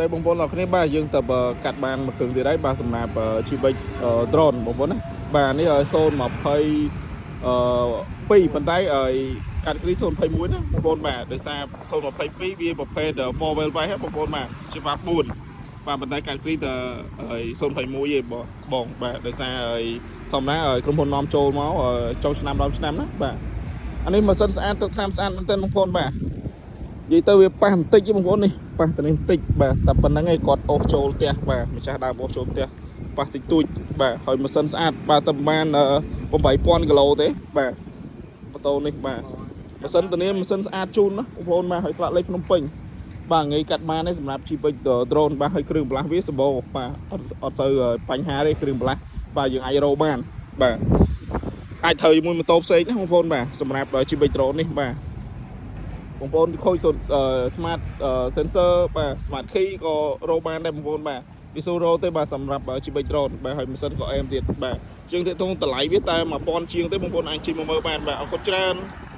តែបងប្អូនអរគ្នាបាទយើងទៅកាត់បានមួយគ្រឿងទៀតហើយបាទសម្រាប់ GBX drone បងប្អូនណាបាទនេះ020 2ប៉ុន្តែឲ្យកាត់គ្រី021ណាបងប្អូនបាទដោយសារ022វាប្រភេទ four wheel drive បងប្អូនបាទច្បាប់4បាទប៉ុន្តែកាត់គ្រីតែឲ្យ021ទេបងបងបាទដោយសារឲ្យធម្មតាឲ្យក្រុមហ៊ុននាំចូលមកចុងឆ្នាំដើមឆ្នាំណាបាទអានេះម៉ាស៊ីនស្អាតទឹកថ្នាំស្អាតមែនទែនបងប្អូនបាទនិយាយទៅវាប៉ះបន្តិចទេបងប្អូននេះប៉ះទៅនេះបន្តិចបាទតែប៉ុណ្្នឹងឯងគាត់អូសចូលផ្ទះបាទម្ចាស់ដើមអូសចូលផ្ទះប៉ះតិចតួចបាទហើយម៉ាស៊ីនស្អាតបាទតែប្រហែល8000គីឡូទេបាទម៉ូតូនេះបាទម៉ាស៊ីនតានាម៉ាស៊ីនស្អាតជូនណាបងប្អូនបាទហើយស្លាកលេខភ្នំពេញបាទងាយកាត់បានទេសម្រាប់ GBX drone បាទហើយគ្រឿងបន្លាស់វាសម្បូរបាទអត់អត់សូវបញ្ហាទេគ្រឿងបន្លាស់បាទយើងអាចរកបានបាទអាចត្រូវជាមួយម៉ូតូផ្សេងណាបងប្អូនបាទសម្រាប់ GBX drone នេះបាទបងប្អូនខូច smart sensor បាទ smart key ក៏រកបានដែរបងប្អូនបាទវាស្រួលរកទេបាទសម្រាប់ GBX drone បាទហើយម៉ាស៊ីនក៏អែមទៀតបាទជាងទាក់ទងតម្លៃវាតែ1000ជាងទេបងប្អូនអាចជិះមកមើលបានបាទអរគុណច្រើន។